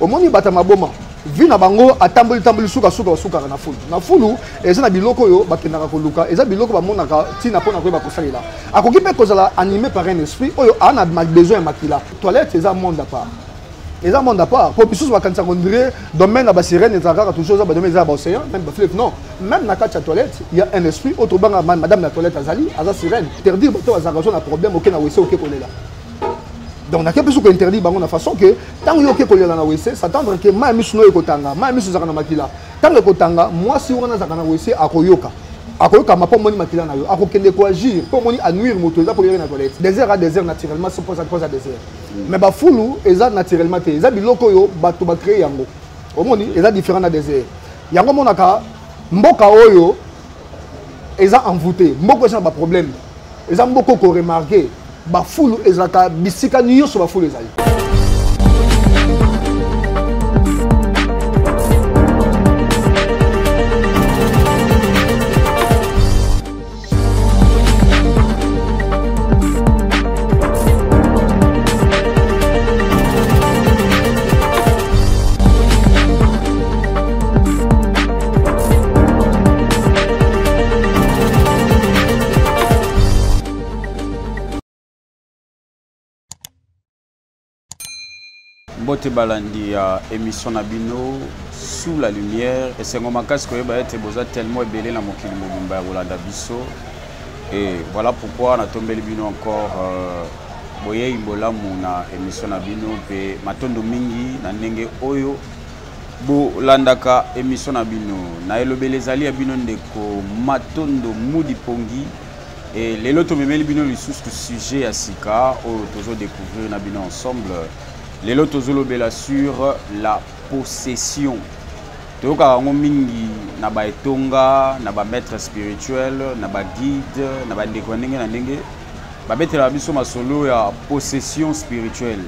Omoni bato ya maboma, vie na bango atamboli tamboli, suka suka basukaka na fulu. Na fulu eza na biloko oyo bakendaka koluka, eza biloko bamonaka ntina mpona koyeba kosalela. Akoki mpe kozala animé par un esprit oyo aa na besoin ya makila. Toilette eza monde à part, eza monde à part, po misusu bakanisaka on dirait domaine ya basirène ezalaka kaka toujours, eza badomaine eza ya baocéan, même bafleuve. Non, même na kati ya toilette il y a un esprit oyo tobanga madame na toilette azali, aza sirène. Interdire bato bazalaka zo na problème, oke na wese, oke kolela. Donc nake mpe soki interdire bango na façon que ntango yo oke kolela na wese, s'attendre que mai ya miso no ekotanga. Mai ya miso ezalaka na makila. Ntango ekotanga, mwasi wana azalaka na wese akoyoka, akoyokama mpo omoni makila na yo, akokende koagir mpo omoni anuire moto eza koyere na toilette. Désert a désert naturellement, mpoza désert, mais bafulu eza naturellement te, eza biloko oyo bato bacrée yango. Omoni, eza différent na désert. Yango omonaka mboka oyo eza envoûté, mboka eza na baproblème, eza mboka okoremarke bafulu ezalaka bisika nyonso, bafulu ezali. Mbote balandi ya émission na bino Sous la lumière. Esengo makasi koyeba ete boza tellement ebele na mokili mobimba ya kolanda biso, et voilà pourquoi natombeli bino encore boyei bolamu na émission na bino, mpe matondo mingi na ndenge oyo bolandaka émission na bino. Na elobeli ezali ya bino ndeko Matondo Mudi Pongi, et lelo tomemeli bino lisusu sujet ya sika oyo tozodécouvrir na bino ensemble. Lelo tozolobela sur la possession. Toyokaka yango mingi na baetonga, na bamaître spirituel, na baguide, na bandeko ya ndenge na ndenge, babetelaka biso masolo ya possession spirituelle.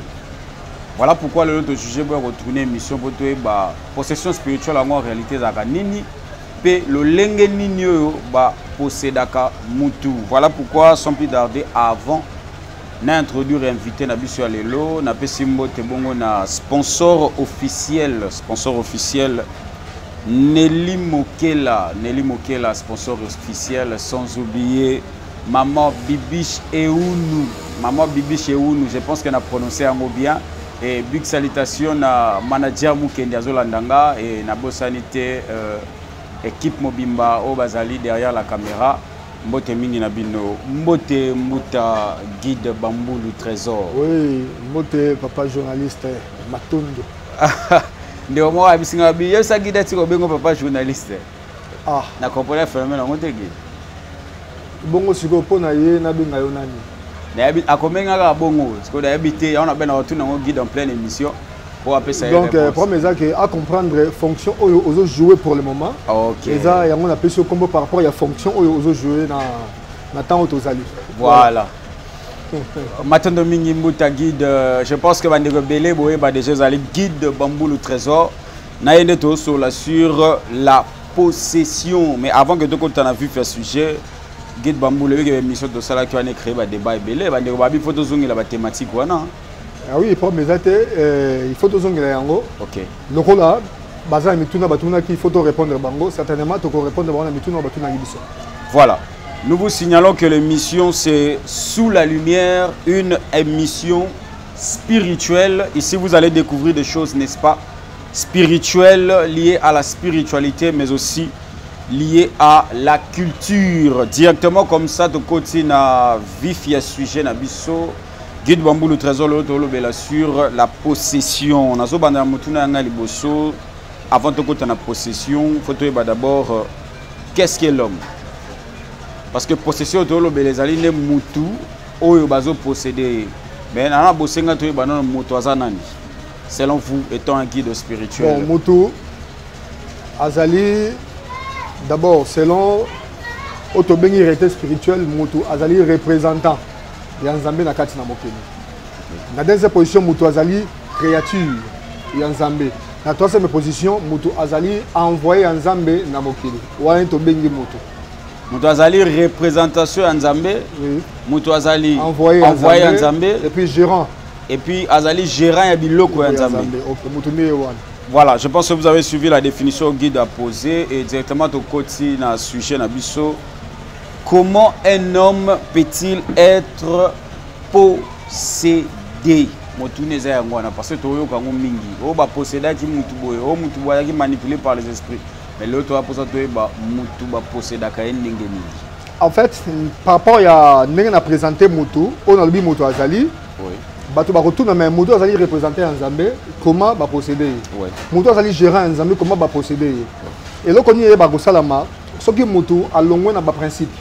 Voilà pourquoi lelo tojuge boya kotourne émission mpo toyeba possession spirituelle yango en réalité ezalaka nini, mpe lolenge nini oyo bapossédaka mutu. Voilà pourquoi, sans plus tarder, avant na introduire invité na biso ya lelo, napesi mbote bongo na sponsor officiel, sponsor officiel Nelly Mokela, Nelly Mokela, sponsor officiel, sans oublier Maman Bibiche Eounou, Maman Bibiche Eounou, je pense qu'on a prononcé yango bien. Et big salutation na manager Mukendi Azolandanga et na bosanité équipe mobimba oyo bazali derrière la caméra. Mbote mingi na bino. Mbote mbuta guide Bambulu Trésor. Oui, mbote papa journaliste Matondo. Ndeko moko ayebisi nga bi yebisa guide atika obengo papa journaliste. Ah. Na comprendre phénomène yango te, guide. Bongo sikoyo mpo na ye nabenga yo nani? Nayebi akomenga kaka bongo, sikoyo nayebi te yango nabenga kotuna yango guide en pleine émission po apesa ye Donc réponse. Problème eza ke a comprendre fonction oyo ozo jouer pour le moment. Ok. Eza yango napesi yo kombo par rapport ya fonction oyo ozo jouer na ntango tozali. Voilà. Matondo mingi mbuta guide, je pense que bandeko ebele boyeba déjà ezali guide Bambulu Trésor na ye nde tozosola sur la possession. Mais avant que tokota na vif ya sujet, guide Bambulu, ebiki émission tosalaki wana ecréé badébat ebele, bandeko babi fo tozongela bathématique wana. Ah oui, problème eza te, il faut tozongela yango. Ok. Lokola baza na mituna batunaki, il faut to répondre bango. Certainement toko répondre bango na mituna batunaki biso. Voilà. Nous vous signalons que l'émission, c'est Sous la lumière, une émission spirituelle. Ici, vous allez découvrir des choses, n'est-ce pas, spirituelles, liées à la spiritualité, mais aussi liées à la culture. Directement comme ça, de côté na vif ya sujet na biso. Guide Bambulu Trésor, le tolobela sur la possession. Nazo banda mutuna yanga liboso. Avant de côté na possession, faut toyeba d'abord qu'est-ce qu'est l'homme? Parce que possession tolobela ezali nde mutu oyo bazo posséder. Mais nana bosenga toyeba nano mutu aza nani? Selon vous, étant un guide spirituel. Bon, mutu azali d'abord selon oyo tobengi réalité spirituelle, mutu azali représentant ya Nzambe na kati na mokili. Na deuxième position, mutu azali créature ya Nzambe. Na troisième position, mutu azali envoyé ya Nzambe na mokili. Wana tobengi mutu. Mutu azali représentation ya Nzambe. Oui. Mutu azali envoyé ya envoyé ya Nzambe. Nzambe. Et puis gérant. Et puis azali gérant ya biloko ya Nzambe. Moto nde ye wana. Voilà, je pense que vous avez suivi la définition guide à poser et directement au côté na sujet na biso. Comment un homme peut-il être possédé? Motuna eza yango wana parce que toyoka yango mingi oyo bapossédaki mutu boye, oyo mutu boye azalaki manipulé par les esprits, mais lelo toya mposa toyeba mutu bapossédaka ye ndenge nini. En fait, par rapport ya ndenge na présente mutu oyo, nalobi mutu azali, bato bakotuna: mais moto azali représenté ya Nzambe, comment baposséde ye? Moto azali gérant ya Nzambe, comment baposséde ye? Eloko nini eyeba kosalama soki motu alongwe na baprincipe,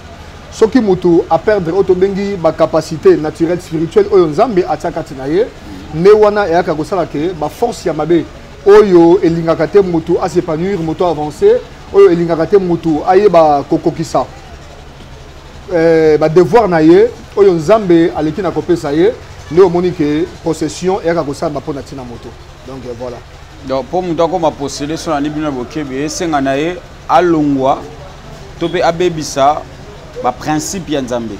soki motu aperdre oyo tobengi bacapacité naturelle spirituelle oyo Nzambe atia kati na ye? Nde wana eyaka kosala ke baforce ya mabe oyo elingaka te motu as'épanouir, motu avance, oyo elingaka te motu ayeba kokokisa badevoir na ye oyo Nzambe aleki na kopesa ye, nde omoni ke possession eyaka kosalama mpo na ntina moto. Donc voilà. Donc mpo moto akoma possédé, so nani bino bokebi, esenga na ye alongwa to mpe abebisa baprincipe ya Nzambe.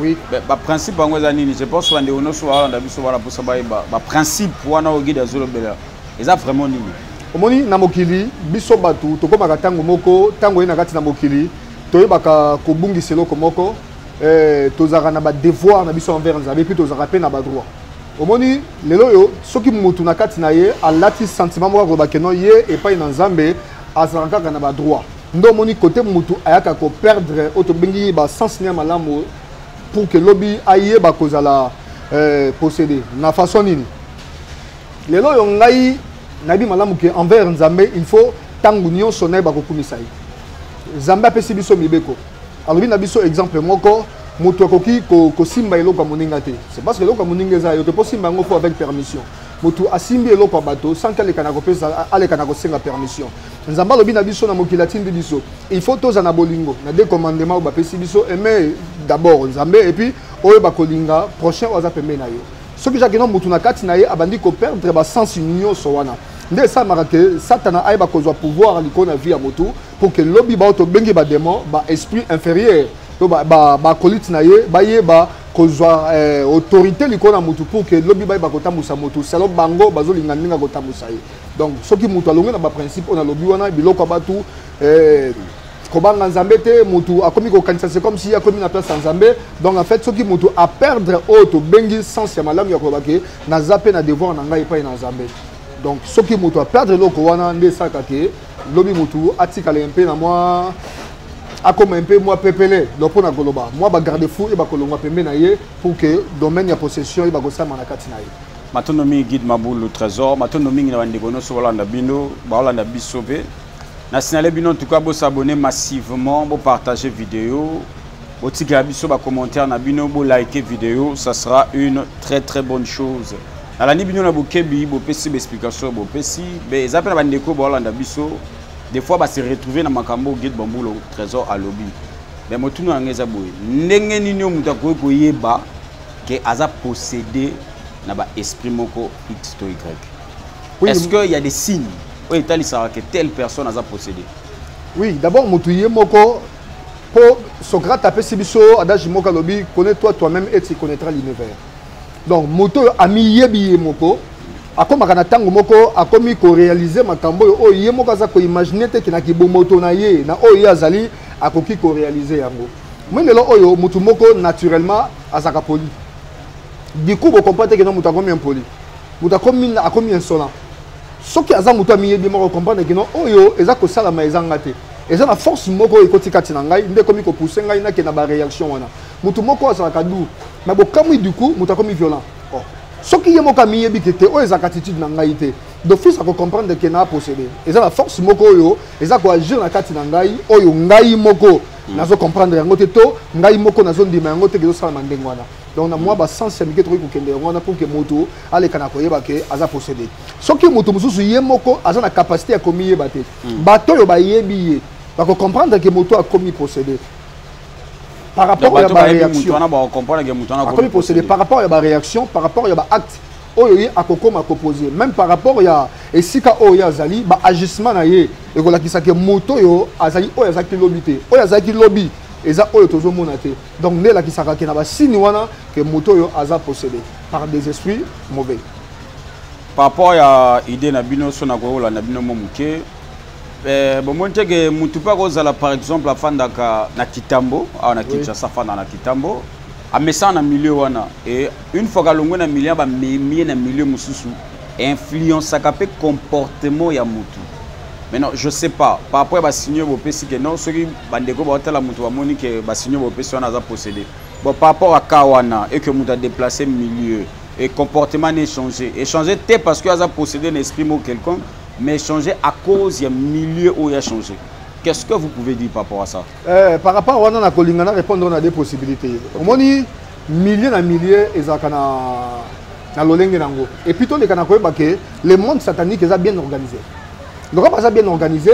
Oui. Baprincipe yango eza nini? Je pense bandeko nyonso balanda biso wana mposa bayeba baprincipe wana oyo guide azolobela eza vraiment nini. Omoni, na mokili biso bato tokomaka ntango moko, ntango ye na kati na mokili, toyebaka kobungisa eloko moko. Tozalaka na badevoir na biso envers Nzambe, puis tozalaka mpe na badroit. Omoni, lelo oyo soki motu na kati na ye alati sentiment moko akoloba keno ye epai na Nzambe azalaka kaka na badroit, nde omoni kote motu ayaka koperdre oyo tobengi basens ya malamu pour que lobi ayeba kozala possédé na façon nini. Lelo oyo ngai nayebi malamu ke envers Nzambe, il faut ntango nyonso nayeba kokumisa ye. Nzambe apesi biso mibeko, alobi na biso, exemple moko, moto akoki kosimba eloko ya moninga te. C'est parce que eloko ya moninga eza yo te mpo simba yango, faut avec permission. Moto asimbi eloko ya bato sans que aleka na kopesa, aleka na kosenga permission. Nzambe alobi na biso, na mokili atindi biso, il faut toza na bolingo na deux commandements oyo bapesi biso: aimer d'abord Nzambe et puis oyo bakolinga prochain oyo aza pembeni na yo. Soki jake no motu na kati na ye abandi koperdre basens nyonso wana, nde esalamaka ke Satana ayeba kozwa pouvoir likolo na vie ya motu pour que lobi bao tobengi badémon, baesprit inférieur to bakolite na ye bayeba kozwa autorité likolo na motu pour que lobi bayeba kotambusa motu selon bango bazolinga ndenge kotambusa ye. Donc soki motu alongi na baprincipe oyo nalobi wana, biloko ya bato, kobanga Nzambe te, motu akomi kokanisa c'est comme si akomi na place ya Nzambe. Donc en fait, soki motu aperdre oyo tobengi sens ya malamu ya koloba ke naza mpe na devoir na ngai epai na Nzambe, donc soki motu aperdre eloko wana, nde esalaka ke lobi motu atikala mpe na mwa akoma mpe mwa pepele. Donc mpona koloba mwa bagarde fou eyeba kolongwa pembe na ye pour que domaine ya possession eyeba kosalama na kati na ye. Matondo mingi, guide Mabulu Trésor. Matondo mingi na bandeko nyonso balanda bino, balanda biso mpe na signale bino. En tout cas, bosabonner massivement, bopartager vidéo, botikela biso bacommentaire na bino, bolike vidéo, ça sera une très très bonne chose. Nalandi bino na bokebi, bopesi baexplication, bopesi be. Eza mpe na bandeko baolanda biso, des fois base retrouver na makambo guide Bambulo Trésor alobi. Mais motuna yango eza boye: ndenge nini oyo moto akoki koyeba ke aza possédé na baesprit moko X to Y? Oui. Est-ce que il y a des signes oyo etalisaka ke telle personne aza possédé? Oui, d'abord motu ye moko, mpo Socrate apesi biso adage moko, alobi: "Connais-toi toi-même et tu connaîtras l'univers." Donc moto oyo amiyebi ye moko akomaka na ntango moko akomi koréaliser makambo oyo oyo ye moko aza koimaginer te ke na kibomoto na ye, na oyo ye azali, akoki koréaliser yango. Moi lelo oyo motu moko naturellement azalaka poli, du coup bocomprendre te ke no moto akomi impoli, moto akomi insolent. Soki aza moto amiyebi moko, comprendre ke no oyo eza kosalama ezanga te, eza na force moko oyo ekoti kati na ngai nde ekomi kopousser ngai nakende na baréaction wana. Motu moko azalaka doux, mais bokamwi, du coup moto akomi violent. Oh. Soki ye moko amiyebi ke te, oyo ezalaka attitude na ngai te, d'office akocomprendre ke na possédé, eza na force moko oyo eza koagir na kati na ngai, oyo ngai moko nazocomprendre yango te, to ngai moko nazondima yango te ke ezosalama ndenge wana. Donc na mwa basens ya mike tokoki kokende yango wana pour ke moto aleka na koyeba ke aza possédé. Soki moto mosusu ye moko aza na capacité ya komiyeba te, bato oyo bayebi ye bakocomprendre ke moto akomi possédé par rapport ya baréaction, akomi possédé par rapport ya baréaction, par rapport ya baacte oyo ye akokoma koposer, même par rapport ya esika oyo ye azali, baagissement na ye ekolakisa ke moto oyo azali oyo azalaki lobi te, oyo azalaki lobi eza oyo tozomona te. Donc nde elakisaka ke na basigne wana ke moto oyo aza possédé. par des esprits mauvais. Par rapport ya idée na bino, so nakoki kolanda bino mo moke, bomoni te ke mutu mpe akozala, par exemple, afandaka na Kitambo awa na Kinshasa, afanda na Kitambo, amesana na milieu wana, et une fois kalongwe na milieu, bamemie na milieu mosusu, influençaka mpe comportement ya mutu. Maintenant, je sais pas, par rapport ya basigne bopesi ke non, soki bandeko baotala mutu, bamoni ke basigne bopesi wana aza possédé. Bon, par rapport à cas wana et que mutu adéplace milieu et comportement n'est changé, échangé te parce que aza possédé un esprit mot quelconque, mais changé à cause ya milieu oyo a changé, qu'est-ce que vous pouvez dire par rapport à ça? Par rapport wana, na kolinga na répondre na deux possibilités. Omoni, milieu na milieu ezalaka na lolenge nango. Et puis toleka na koyeba ke le monde satanique eza bien organisé. Lokola baza bien organisé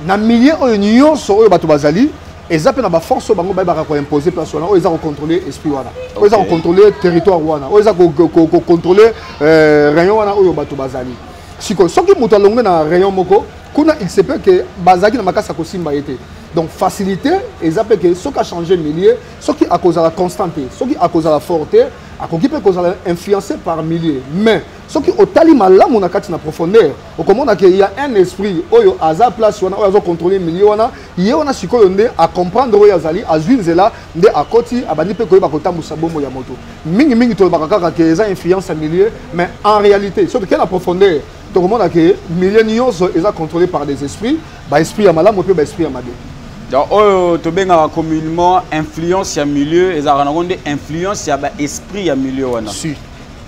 na milieu oyo nyonso oyo bato bazali, eza mpe na baforce oyo bango bayebaka koimpose place wana, oyo eza kocontrôle esprit wana, oyo eza kocontrôle territoire wana, oyo eza kocontrôle rayon wana oyo bato bazali. Sikoyo, soki moto alongwe na rayon moko kuna, il se peut ke bazalaki na makasi ya kosimba ye te. Donc facilité eza mpe ke soki achange milieu, soki akozala constant te, soki akozala fort te, akoki mpe kozala influencé par milieu. Mais soki otali malamu na kati na profondeur, okomona ke ya un esprit oyo aza place wana, oyo azocontrôle milieu wana. Ye wana sikoyo nde acomprendre oyo azali, azwi nzela nde akoti, abandi mpe koyeba kotambusa bomoi ya moto. Mingimingi tolobaka kaka ke eza influence ya milieu, mais en réalité, soki toke na profondeur, tokomona ke milieu nyonso eza contrôlé par des esprits, baesprit ya malamu mpe baesprit ya mabe. Donc oyo tobengaka communément influence ya milieu ezalaka nango nde influence ya baesprit ya milieu wana? Si.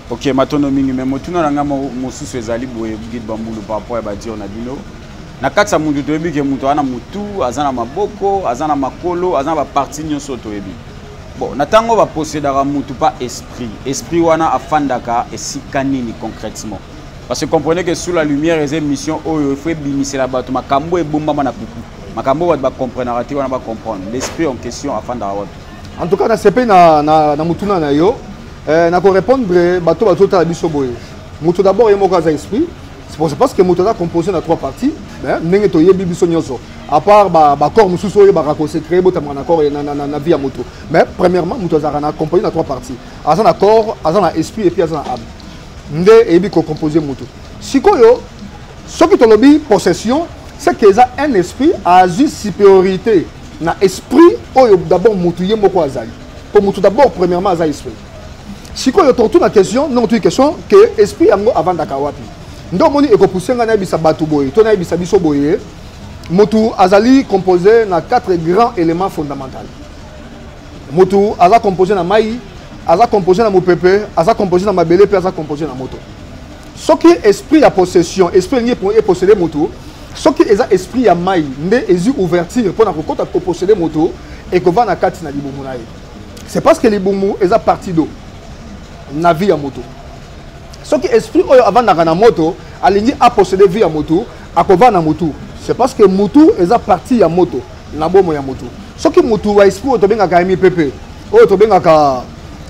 Ok, matondo mingi. Me motuna na ngai mosusu ezali boye, guide Bambulu, par rapport ya badire na bino, na kati ya mutu, toyebi ke moto aza na mutu, aza na maboko, aza na makolo, aza na bapartie nyonso toyebi. Bon, na ntango bapossédaka mutu pa esprit, esprit wana afandaka esika nini concrètement? Parce que comprenez que Sous la lumière eza émission oyo il faut ebimisela bato makambo ebombama na kuku, makambo oyo bato bacomprenaka te wana bacomprendre. L'esprit en question afandaka wapi? En tout cas, nasepeli na motuna na yo. Nakorépondre bato bazotala biso boye: moto d'abord ye moko aza esprit. C'est pour ça, parce que moto aza composé na trois parties, ndenge toyebi biso nyonso, à part bacorps mosusu oyo oyebaka kose créer, botamaka na corps na vie ya moto. Mais premièrement, moto azalaka na composé na trois parties: aza na corps, aza na esprit et puis aza na âme. Nde eyebi kocompose moto. Sikoyo, soki tolobi possession, c'est que eza un esprit azwi supériorité na esprit oyo d'abord motu ye moko azali, po motu d'abord premièrement aza esprit. Sikoyo totuna question, ndongo tui question ke esprit yango avandaka wapi? Nde omoni ekopousse ngai nayebisa bato boye to nayebisa biso boye: motu azali composé na quatre grands éléments fondamentaux. Motu aza composé na mai, aza composé na mopepe, aza composé na mabele mpe aza composé na moto. Soki esprit ya possession, esprit elingi eposséde motu, soki eza esprit ya mai nde ezwi ouverture mpona kokɔta koposséde motu, ekovanda kati na libumu na ye. C'est parce que libumu eza partie d'eau na vie ya moto. Soki esprit oyo avandaka na moto alingi aposséde vie ya motu, akovanda na motu. C'est parce que motu eza partie ya moto na bomo ya motu. Soki motu wa esprit oyo tobengaka ya mipepe, oyo tobengaka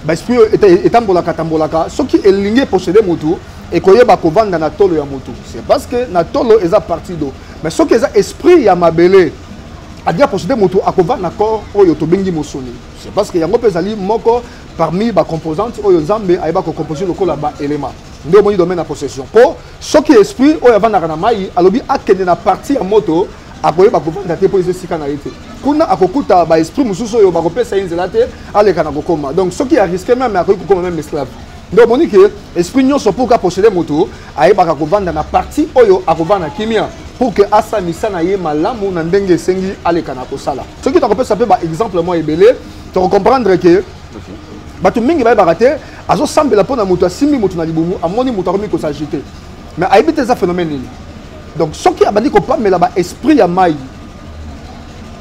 baesprit oyo etambolaka tambolaka, soki elingi eposséde motu, ekoyeba kovanda na tolo ya motu. C'est parce que na tolo eza partie d'eau. Mais soki eza esprit ya mabele alingi aposséde motu, akovanda na corps oyo tobengi mosuni. C'est parce que yango mpe ezali moko parmi bacomposante oyo Nzambe ayeba kocompose lokola baélément. Nde omoni domaine ya possession, mpo soki esprit oyo avandaka na mai alobi akende na partie ya moto, akoyeba kovanda te, mpo eza esika na ye te. Kuna akokuta baesprit mosusu oyo bakopesa ye nzela te aleka na kokóma. Donc soki arisque même, akoki kokóma même esclave. Nde omoni ke esprit nyonso, pour aposséde moto, ayebaka kovanda na partie oyo akovanda kimia pour ke asamisa na ye malamu na ndenge esengi aleka na kosala. Soki takopesa mpe baexemple mwa ebele, tokocomprendre ke bato mingi bayebaka te. Azosambela mpo na moto, asimbi moto na libumu, amoni moto akomi kosagite, mais ayebi te eza phénomène nini. Donc soki abandi kopamela baesprit ya mai,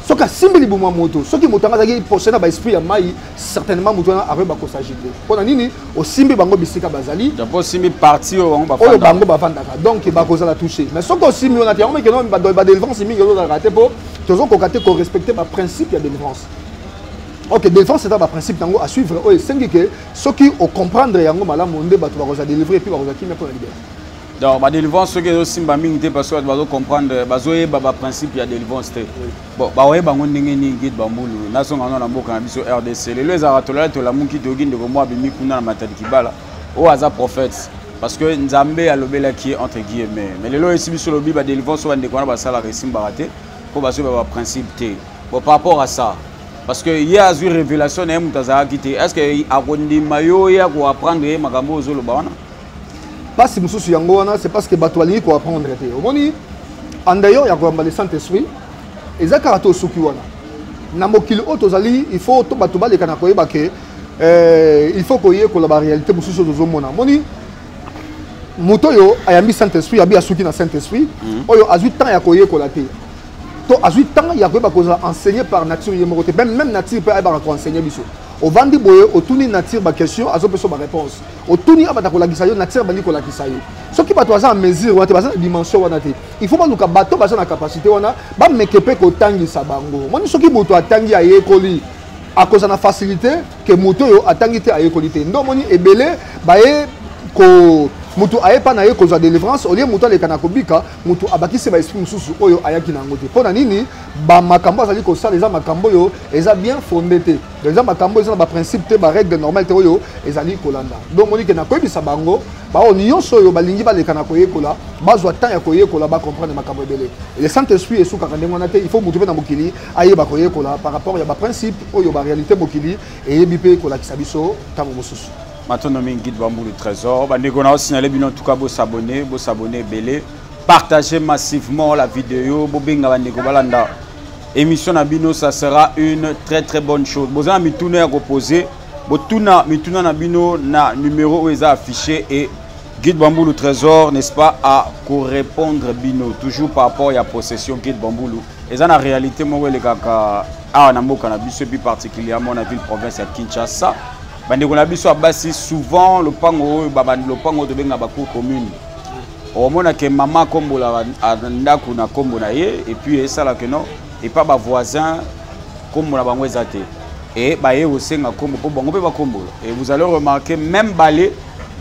soki asimbi libumu ya moto, soki moto yango azalaki possédé na baesprit ya mai, certainement moto wana akoyeba kosagite. Mpo na nini? Osimbi bango bisika bazali. Mpo osimbi partie oyo bango oyo bango bavandaka, donc bakozala touché. Mais soki osimbi wana te, yango mekeno badélivrance mingi ezozalaka te, mpo tozokoka te korespecte baprincipe ya délivrance. Ok, délivrance eza baprincipe yango à suivre, oyo esengi ke soki ocomprendre yango malamu, nde bato bakozala délivre et puis bakozala kimia mpo na libérer. Donc badélivrance soki ezosimba mingi te, parce que bato bazocomprendre, bazoyeba baprincipe ya délivrance te. Bon, baoyeba yango ndenge nini? Guide Bambulu, nazonga ngo na mboka na biso RDC. Lelo ezalaka tolala, tolamuki, toyoki ndeko moko abimi kuna na Matadi Kibala oyo aza prophète parce que Nzambe alobelaki ye, entre guillemets. Mais lelo esi biso lobi badélivrance oyo bandeko wana basalaka esimbaka te mpo bazoyeba baprincipe te. Bon, par rapport à ça, parce que ye azwi révélation na ye, moto azalaki te, est ce que akondima yo ye akoapprendre ye makambo oyo ozoloba wana? Mpasi mosusu yango wana, c'est parce que bato balingi koapprendre te. Omoni, en dehors ya koyamba le Saint Esprit, eza kaka te osuki wana. Na mokili oyo tozali, il faut to bato baleka na koyeba ke il faut koyekola baréalité mosusu oyo tozomona. Omoni, moto oyo ayambi Saint Esprit, abi asuki na Saint Esprit, oyo azwi temps ya koyekola te, to azwi temps ya koyeba kozala enseigné par nature ye moko te. Même nature mpe ayebaka koenseigner biso. Ovandi boye, otuni nature baquestion, azopesa baréponse. Otuni, abanda kolakisa yo, nature abandi kolakisa yo. Soki bato baza na mesure wana te, baza na dimension wana te, il faut baluka bato baza na capacité wana, bameke mpe kotangisa bango. Omoni, soki moto atangi, ayekoli, akozala na facilité ke moto oyo atangi te, ayekoli te. Nde omoni ebele baye ko moto aye mpa na ye kozwa délivrance, olie moto aleka na kobika, moto abakisi baesprit mosusu oyo ayaki na yango te. Mpo na nini? Bamakambo azali kosala eza makambo oyo eza bien fondé te, eza makambo eza na baprincipe te, barègle normale te oyo ezali kolanda. Donc moni ke nakoyebisa bango, baoyo nyonso oyo balingi baleka na koyekola, bazwa temps ya koyekola, bacomprendre makambo ebele. Le Saint Esprit esukaka ndenge wana te. Il faut moto mpe na mokili ayeba koyekola par rapport ya baprincipe oyo baréalité mokili eyebi mpe kolakisa biso ntango mosusu. Matondo mingi, Guide Bambulu Trésor. Bandeko, na osignaler bino, en tout cas bosabonner, bosabonner ebele, partagez massivement la vidéo, bobenga bandeko balanda émission na bino, ça sera une très très bonne chose. Boza na mituna ya koposer, botuna mituna na bino na numéro oyo eza affiché et Guide Bambulu Trésor, n'est-ce pas, à korépondre bino. Toujours par rapport ya possession, Guide Bambulu, eza na réalité moko elekaka awa na mboka na biso, et puis particulièrement na ville province ya Kinshasa. Bandeko na biso ya basi, souvent lopango oyo babandi, lopango oyo tobenga bacour commune, omona ke mama akombolaka ndako na nkombo na ye, et puis esalaka no epa bavoisin nkombo na bango eza te, e baye kosenga nkombo mpo bango mpe bakombola. Et vous allez remarquer, même balai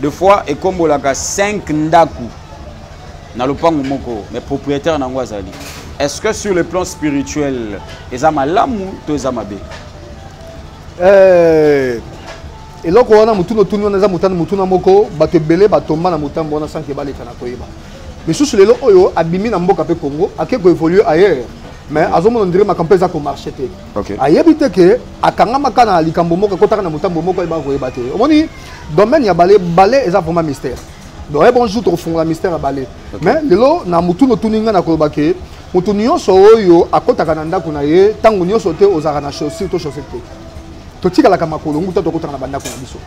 de fois ekombolaka 5 ndako na lopango moko, mais propriétaire nango azali. Est-ce que sur le plan spirituel eza malamu to eza mabe? Eloko wana, motuna otuni wana eza motana, motuna moko bato ebele batomba na motambo wana sans que baleka na koyeba. Misusu lelo oyo abimi na mboka mpe Congo, ake koévoluer ailleurs, mais azomona ndire makambo mpe eza komarcher te. Ayebi te ke akangamaka na likambo moko, ekotaka na motambo moko, ayebaka koyeba te. Omoni, domaine ya balai, balai eza vraiment mystère. Donc un bon jour tokofungola mystère ya balai. Mais lelo na motuna otuni ngai, na koloba ke moto nyonso oyo akotaka na ndako na ye, ntango nyonso te ozalaka na chaussure to chaussette te. Totikalaka makolo nguta, tokotaka na bandako na biso.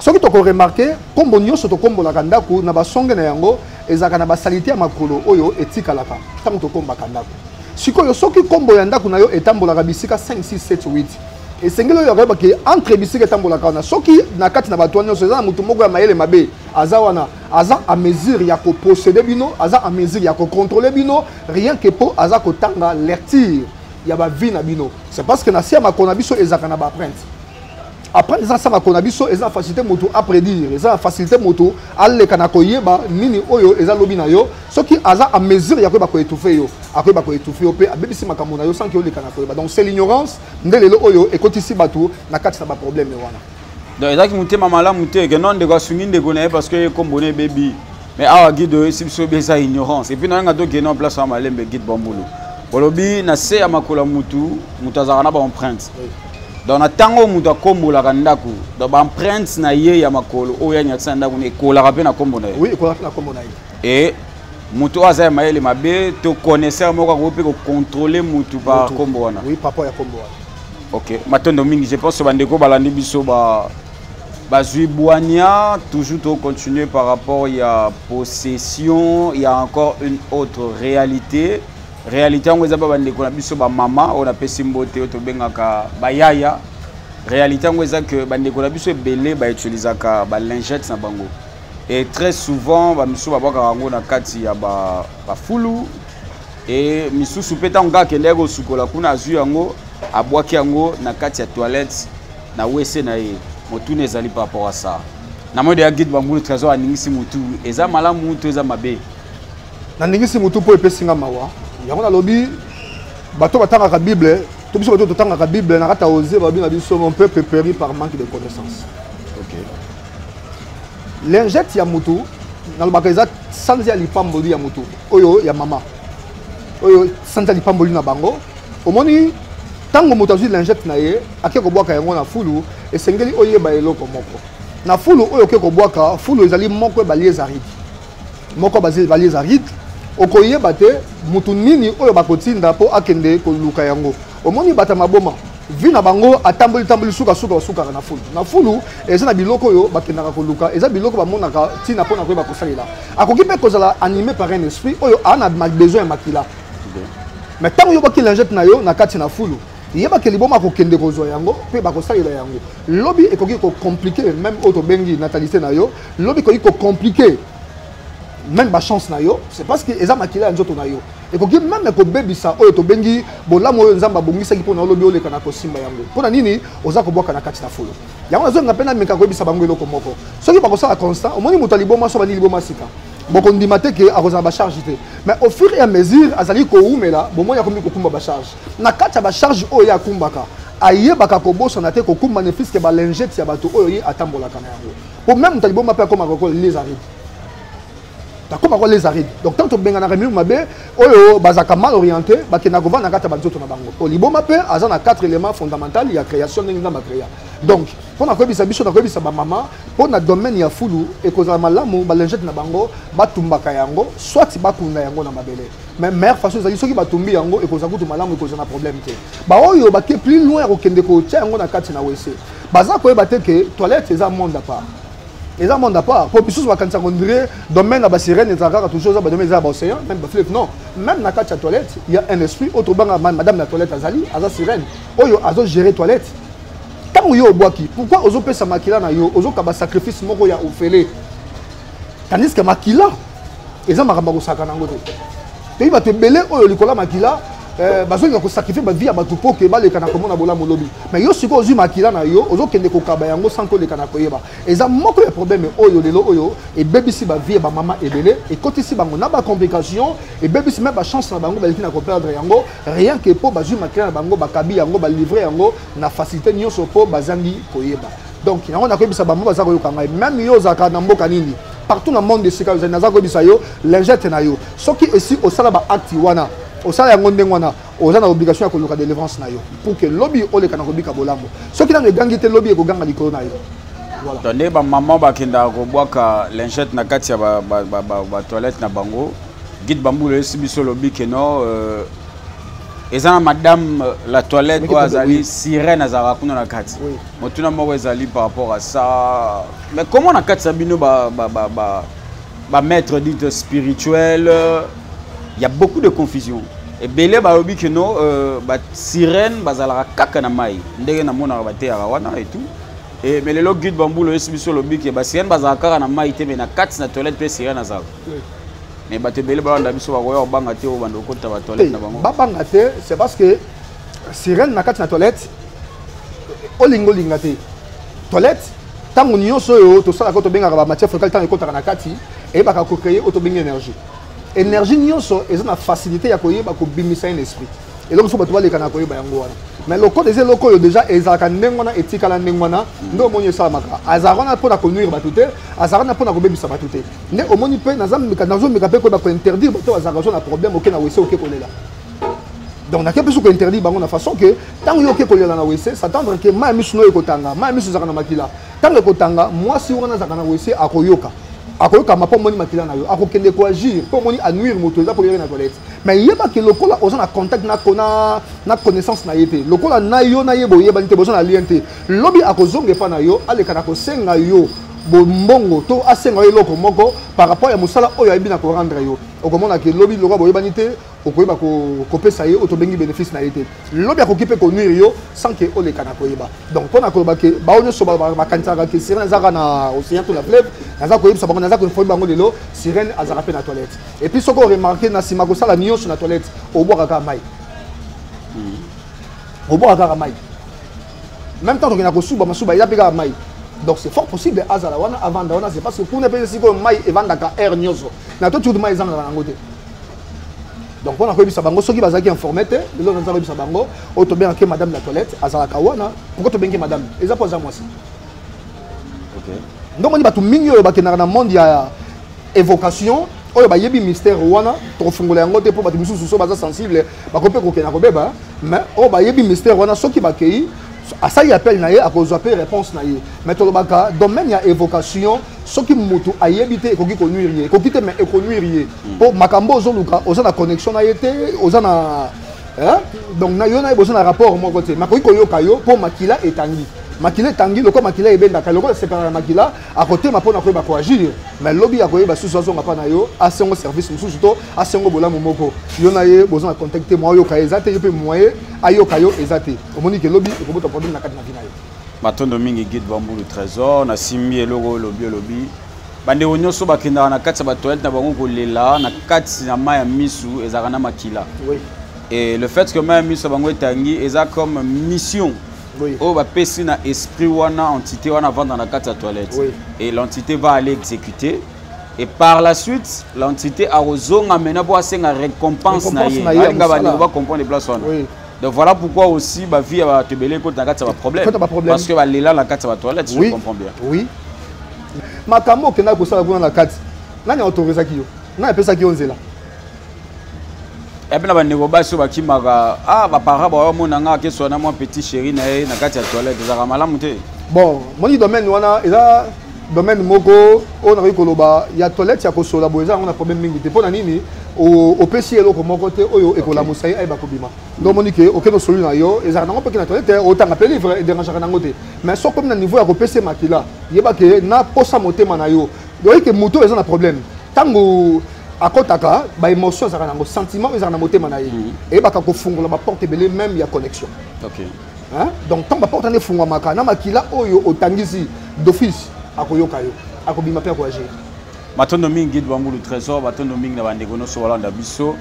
Soki tokoremarquer, nkombo nyonso tokombolaka ndako na basonge na yango ezalaka na basaleté ya makolo oyo etikalaka ntango tokombaka ndako. Sikoyo, soki nkombo ya ndako na yo etambolaka bisika 5, 6, 7, 8, esengeli oyo akoyeba ke entre bisika etambolaka wana, soki na kati na bato wana nyonso eza na motu moko ya mayele mabe aza wana, aza à mesure ya koposséder bino, aza à mesure ya kocontrôler bino, rien que mpo aza kotanga lecture ya bavie na bino. C'est parce que na se ya makolo na biso ezalaka na baempreinte. Après, eza sa makolo na biso, eza na facilité moto aprédire, eza na facilité moto aleka na koyeba nini oyo eza lobi na yo. Soki aza à mesure ya koyeba koétouffer yo, akoyeba koétouffer yo mpe abebisi makambo na yo sans que oleka na koyeba. Donc c'est l'ignorance nde lelo oyo ekotisi bato na kati na baproblème wana. Donc ezalaki motema malamu te ke non, ndeko asungi ndeko na ye parce que ye kombo na ebebi. Mais awa guide oyesi biso oyebi eza ignorance. Et puis nayenga tokende en place ya malembe. Guide Bambulu, olobi na se ya makolo ya mutu, moto azalaka na baempreinte. Donc na ntango moto akombolaka ndako, donc baempreinte na ye ya makolo oyo anyatisa na ndako ekolaka mpe na nkombo na ye? Oui, ekolaka na nkombo na ye. E moto oyo aza ya mayele mabe to connaisseur moko akoki mpe kocontrôler mutu par nkombo wana? Oui, par rapport ya nkombo wana. Ok, matondo mingi. Je pense bandeko balandi biso ba bazwi bwania. Toujours to continuer par rapport ya possession, il y a encore une autre réalité. Réalité yango eza mpa bandeko na biso bamama oyo napesi mbote, oyo tobengaka bayaya. Réalité yango eza ke bandeko na biso ebele bautilisaka balingette na bango, et très souvent bamisusu babwakaka yango na kati ya bafulu, e misusu mpe ntango kaka akendaki kosukola kuna, azwi yango, abwaki yango na kati ya toilette na WC na ye. Motuna ezali par rapport à ça. Namoni deya Guide Bambulu Trésor aningisi mutu. Eza malamu to eza mabe? Naningisi mutu mpo epesi nga mawa. Yango nalobi bato batangaka Bible, to biso bato totangaka Bible na kati ya Osée, balobi na biso mon peuple périt par manque de connaissance. Lingette ya mutu nalobaka eza sanza ya lipamboli ya mutu oyo ya mama oyo sanza ya lipamboli na bango. Omoni ntango moto azwi lingette na ye ake kobwaka yango na fulu, esengeli oyeba eloko moko na fulu oyo oke kobwaka. Fulu ezali moko ebali aride, moko balies aride. Okoyeba te mutu nini oyo bakotinda mpo akende koluka yango. Omoni bato ya maboma, vie na bango atamboli tamboli, sukasuka basukaka na fulu. Na fulu eza na biloko oyo bakendaka koluka, eza biloko bamonaka ntina mpona koyeba kosalela. Akoki mpe kozala animé par un esprit oyo aa na besoin ya makila. Mais ntango yo baki lingette na yo na kati na fulu, yebaki liboma akokende kozwa yango mpe bakosalela yango. Lobi ekoki kocompliquer même oyo tobengi natalité na yo, lobi ekoki kocompliquer même bachance na yo. C'est parce que eza makila ya nzoto na yo, ekoki même kobebisa oyo tobengi bolamu oyo Nzambe abongisaki mpona olobi oleka na kosimba yango. Mpona nini oza kobwaka na kati na fulu yango? Nazonga mpe nameka koyebisa bango eloko moko. Soki bakosala constat, omoni moto ya liboma, so bandi liboma sika, bokondima te ke akozala bacharge te. Mais au fur et à mesure azali kowumela, bomoni akomi kokumba bacharge. Na kati ya bacharge oyo ye akumbaka, ayebaka kobosana te kokumba ne fût-ce que balingette ya bato oyo ye atambolaka na yango. Po même moto ya liboma mpe akomaka kokola les arides, akoma ko les arides. Donc tant tobenganaka milimo mabe oyo bazalaka mal orienté, bakendaka kovanda na kati ya banzoto na bango. Po liboma mpe aza na quatre éléments fondamental ya création ndenge Nzambe acréa. Donc mpo na koyebisa biso, na koyebisa bamama mpo na domaine ya fulu, ekozala malamu balingette na bango batumbaka yango, soit bakunda yango na mabele. Mais meilleure façon ezali soki batumbi yango, ekozala kutu malamu, ekozala na problème te. Baoyo bake plus loin ya kokende kotia yango na kati na WC, baza koyeba te ke toilette eza monde à part, eza monde à part. Po misusu bakanisaka on dirait domaine ya basirène ezala kaka toujours eza badomaine eza ya baocéan, même bafleuve. Non, même na kati ya toilette il y a un esprit oyo tobanga madame na toilette, azali aza sirène oyo azogérer toilette. Ntango yo obwaki, pourquoi ozopesa makila na yo, ozokaba sacrifice moko ya ofele, tandis que makila eza makambo ya kosaka nango te? Toyebi bato ebele oyo likolo ya makila bazolinga kosacrifier bavie ya bato mpo ke baleka na komona bolamu lobi. Mais yo sikoyo ozwi makila na yo, ozokende kokaba yango sans koleka na koyeba. Eza moko ya problème oyo lelo oyo ebebisi bavie ya bamama ebele, ekotisi bango na bacomplication, ebebisi même bachance na bango, baleki na koperdre yango rien que mpo bazwi makila na bango, bakabi yango, balivre yango na facilité nyonso mpo bazangi koyeba. Donc yango nakoyebisa bango baza koyoka ngai, même yo ozalaka na mboka nini, partout na monde esika ozali, naza koyebisa yo, lingette na yo, soki esi osala baacte wana, osala yango ndenge wana, oza na obligation ya koluka délivrance na yo pour que lobi oleka na kobika bolamu. Soki nano egangi te, lobi ekoganga likolo na yo. Voilà. Donc nde bamama bakendaka kobwaka lingette na kati ya batoilette na bango, Guide Bambulu oyesi biso, olobi ke non, eza na madame la toilette oyo azali sirène, azalaka kuna na kati. Motuna moko ezali par rapport à ça: mais comment na kati ya bino ba maître dit spirituel, il y a beaucoup de confusion? Ebele balobi ke no, basirène bazalaka kaka na mai, ndenge namonaka bateyaka wana et tout. Et mais lelo Guide Bambulu oyesi biso, olobi ke basirène bazalaka kaka na mai te, mais na kati na toilette mpe sirène azalaka. Mais bato ebele balanda biso, bakoya kobanga te oyo banda kokota batoilette na bango? Babanga te, c'est parce que sirène na kati na toilette, olinga olinga te, toilette ntango nyonso oyo tosalaka oyo tobengaka bamatière fécale, ntango ekotaka na kati, eyebaka kocréer oyo tobengi énergie. Énergie nyonso eza na facilité ya koyeba kobimisa un esprit. Eloko so bato baleka na koyeba yango wana. Mais lokola eza eloko oyo déjà ezalaka ndenge wana, etikala ndenge wana, nde omoni esalamaka. Azalaka wana mpona konuire bato te, azalaka wana mpona kobebisa bato te. Nde omoni mpe nazomeka mpe koyeba kointerdire bato bazalaka so na problème, oke na WC, oke kolela. Donc nake mpe so kointerdire bango na façon ke ntango yo oke kolela na WC, s'attendre ke mai ya miso no ekotanga. Mai ya miso ezalaka na makila. Ntango ekotanga, mwasi wana azalaka na WC akoyoka, akoyokama mpo omoni makila na yo, akokende koagir mpo omoni anuire moto eza koyere na toilette. Mais yebaki lokola oza na contact na connaissance na ye te, lokola na yo na ye boyebani te, boza na lien te, lobi akozonga epa na yo, aleka na kosenga yo bombongo to asenga yo eloko moko par rapport ya mosala oyo ayebi na korendre yo. Okomona ke lobi, lokola boyebani te, okoyeba kopesa ye oyo tobengi bénéfice na ye te. Lobi akoki mpe konuire yo sans ke oleka na koyeba. Donc mpo na koloba ke bao nyonso bakanisaka ke sirène azalaka na océan to na fleuve, naza koyebisa bango, naza koinforme bango lelo, sirène azalaka mpe na toilette. Et puis soki oremarquer, na nsima kosala nyonso na toilette, obwaka kaka mai, obwaka kaka mai. Même temps tokenda kosuba, masuba eza mpe kaka mai. Donc c'est fort possible azala wana, avanda wana. C'est parce que kuna mpe sikoyo mai evandaka aire nyonso na to tutu, mai ezangaka nango te. Donc mpona koyebisa bango, soki bazalaki informé te, lelo naza koyebisa bango oyo tobengaki madame la toilette azalaka wana. Pourquoi tobengi madame? Eza mpo aza mwasi. Ndomoni bato mingi oyo bakendaka na monde ya évocation, oyo bayebi mystère wana, tokofungola yango te mpo bato misusu so baza sensible, bakoki mpe kokenda kobeba. Mais oyo bayebi mystère wana, soki bakei, asali appel na ye, akozwa mpe réponse na ye. Mais tolobaka domaine ya évocation, soki motu ayebi te, ekoki konuire ye, ekoki te, mais ekonuire ye, mpo makambo ozoluka, oza na connexion na ye te, oza na, hein? Donc na yo na ye boza na rapport moko te, makoki koyoka yo mpo makila etangi, makila etangi. Lokola makila ebendaka, lokola esepelaka na makila, akotema mpona koyeba koagir. Mais lobi akoyeba susu, azonga mpa na yo, asengo service mosusu to asengo bolamu moko. Yo na ye boza na contact te, mwa oyoka ye eza te, yo mpe moye ayoka yo eza te. Omoni ke lobi ekobota problème na kati na vie na yo. Matondo mingi, Guide Bambulu Trésor. Nasimbi eloko oyo olobi. Olobi bandeko nyonso bakendaka na kati ya batoilette na bango kolela, na kati na mai ya misu ezalaka na makila. Et le fait que mai ya misu ya bango etangi, eza comme mission oyo bapesi na esprit wana, entité wana avanda na kati ya toilette. Et l'entité va aller exécuter et par la suite l'entité akozonga maintenant mpo asenga récompense na ye. Récompense na ye ya Alinga mosala. Bandeko bacomprendre place wana. Donc voilà pourquoi aussi bavie ya bato ebele ekota na kati ya baproblème. Ekota baproblème. Parce que balela na kati ya batoilette, si je comprends bien. Oui, makambo okendaka kosala kuna na kati, nani autorisaki yo? Nani apesaki yo nzela? Epe na bandeko basi oyo bakimaka, ah, baparent baomona nga akeswa na mwa petit chéri na ye na kati ya toilette, ezalaka malamu te. Bon, moni domaine wana eza domaine moko oyo nakoki koloba ya toilette ya kosola boye, eza yango na problème mingi te. Mpo na nini? Opesi ye eloko moko te oyo ekolamusa ye ayeba kobima. Ndo omoni ke okende, osoli na yo, ezalaka nango mpe na toilette, otanga mpe livre, edérangeaka nango te. Mais soki okomi na niveau ya kopesa ye makila, yeba ke na posa motema na yo, oyebi ke moto oyo eza na problème. Ntango akɔtaka, baémotion ezalaka nango, sentiment oyo ezalaka na motema na ye, eyebaka kofungola baporte ebele, même ya connexion. Hein? Donc ntango baporte wana efungwamaka na makila oyo otangisi, d'office akoyoka yo, akobima mpe akoagir. Matondo mingi, Guide Bambulu Trésor. Matondo mingi na bandeko nyonso balanda biso.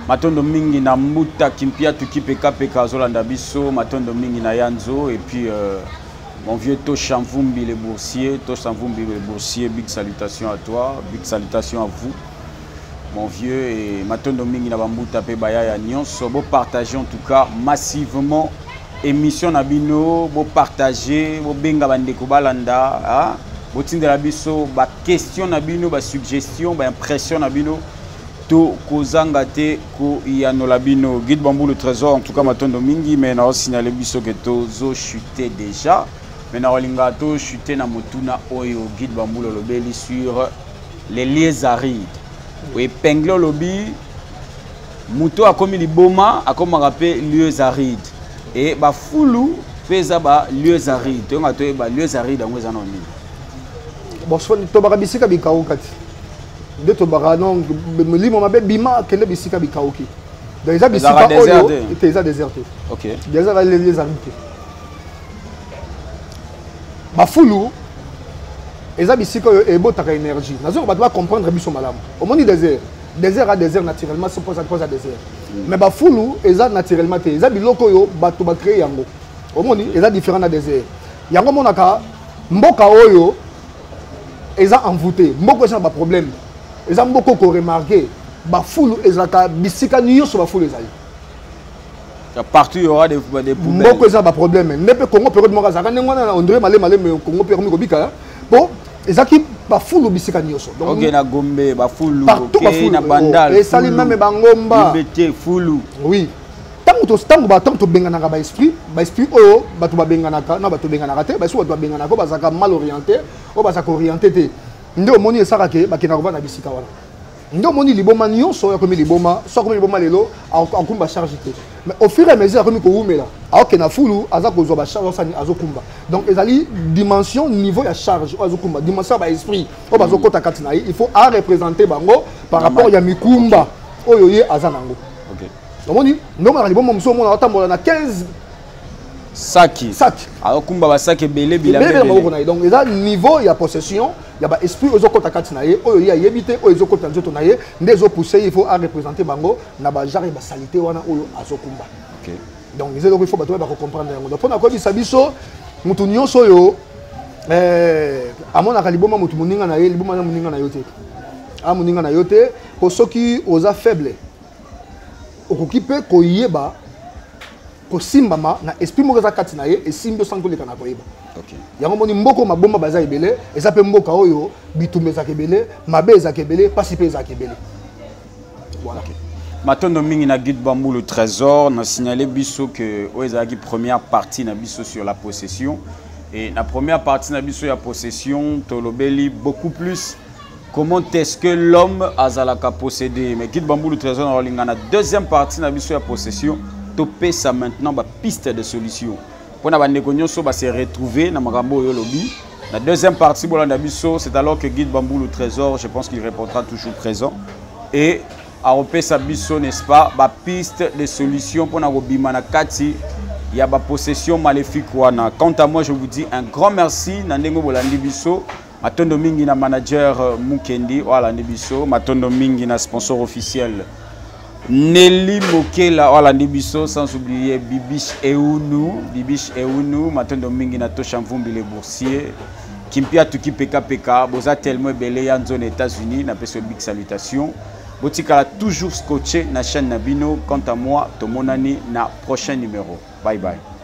Matondo mingi na Mbuta Kimpiatu Kipekapeka azolanda biso. Matondo mingi na Yanzo et puis mon vieux Tosha Mvumbi le boursier. Tosha Mvumbi le boursier, big salutation à toi, big salutation à vous, mon vieux. Et matondo mingi na bambuta mpe bayaya nyonso. Bopartage en tout cas massivement émission na bino, bopartage, bobenga bandeko balanda, ah? Botindela biso baquestion na bino, basuggestion, baimpression na bino, to kozanga te koyanola bino. Guide Bambulu Trésor, en tout cas matondo mingi. Mais naosignale biso ke tozochute déjà, mais nakolinga tochute na motuna oyo Guide Bambulu olobeli sur les lieux arides. Oepingle, olobi moto akomi liboma akomaka mpe lieux arides, e bafulu mpe eza ba lieux arides. Toyonga toyeba lieux arides yango eza na nini? Bon, tobaka bisika bikauka ti nde tobaka non, molimo mabe bima, kende bisika bikauki. Donc eza bisika oyo te, eza désert te. Désert eza lieux arides te. Bafulu eza bisika oyo ebotaka énergie. Nazoka bato bacomprendre biso malamu. Omoni désert, désert a désert naturellement, c'est mpoza désert. Mais bafulu eza naturellement te, eza biloko oyo bato bacrée yango. Omoni, eza différent na désert. Yango omonaka mboka oyo eza envoûté, mboka eza na baproblème, eza mboka okoremarquer bafulu ezalaka bisika nyonso, bafulu ezali. Partout il y aura des poubelles. Mboka eza baproblème nde mpe Congo période moko azalaka ndenge wana, ondire malema malema Congo mpe ekomi kobika po ezalaki bafulu bisika nyonso. Ok, na Gombe bafulu. Partout bafulu. Na Bandal. Esali même bangomba. Limete fulu. Oui, ntango tobenganaka baesprit, baesprit oyo bato babenganaka na bato benganaka te, baesprit bato babenganaka oyo bazalaka mal orienté, oyo bazalaka orienté te, nde omoni esaka ke bakendaka kovanda bisika wana. Nde omoni liboma nyonso oyo akomi liboma, so akomi liboma lelo, akumba charge te, mais au fur et à mesure akomi kowumela, aokende na fulu, aza kozwa bacharge osani azokumba. Donc ezali dimension, niveau ya charge oyo azokumba, dimension ya baesprit oyo bazokɔta kati na ye, il faut areprésente bango par rapport ya mikumba oyo ye aza nango. Omoni nde omonaka liboma mosusu, omona aotambola na 15 saki. Saki. Aokumba basaki ebele. Ebele na maboko na ye. Donc eza niveau ya possession ya baesprit oyo ezokɔta kati na ye, oyo ye ayebi te, oyo ezokɔta nzoto na ye, nde ezopousse ye, il faut areprésente bango na bagenre ya basaleté wana oyo azokumba. Donc eza eloko il faut bato oyo bakocomprendre yango. Donc mpona koyebisa biso, motu nyonso oyo Eh, amonaka liboma motu moninga na ye, liboma na moninga na yo te, a moninga na yo te, mpo soki oza faible, okoki mpe koyeba kosimbama na esprit moko eza kati na ye, esimbi osangi koleka na koyeba. Yango moni mboka oyo mabomba baza ebele, eza mpe mboka oyo bitumba ezalaka ebele, mabe ezalaka ebele, mpasi mpe ezalaka ebele. Voilà. Okay. Matondo mingi na Guide Bambulu Trésor na signalé biso que oyo ezalaki première partie na biso sur la possession. Et la première partie na biso ya possession, tolobeli beaucoup plus comment est-ce que l'homme azalaka possédé. Mais Guide Bambulu Trésor na olinga na deuxième partie na biso ya possession, topesa maintenant ba piste de solution mpona bandeko nyonso ba se retrouver na makambo oyo olobi. La deuxième partie bolanda biso, c'est alors que Guide Bambulu Trésor, je pense qu'il répondra toujours présent et akopesa biso, n'est-ce pas, bapiste de solution mpona kobima na kati ya bapossession maléfique wana. Quant à moi, je vous dis un grand merci na ndenge bolandi biso. Matondo mingi na manager Mukendi oyo alandi biso. Matondo mingi na sponsor officiel Nelly Mokela oyo alandi biso, sans oublier Bibiche Eunu, Bibiche Eunu. Matondo mingi na Tosha Mvumbi le boursier, Kimpia Tuki Peka Peka. Boza tellement ebele ya nzone États-Unis, napesi yo big salutation. Botikala toujours scotché na chaîne na bino. Quant à moi, tomonani na prochain numéro. Bye bye.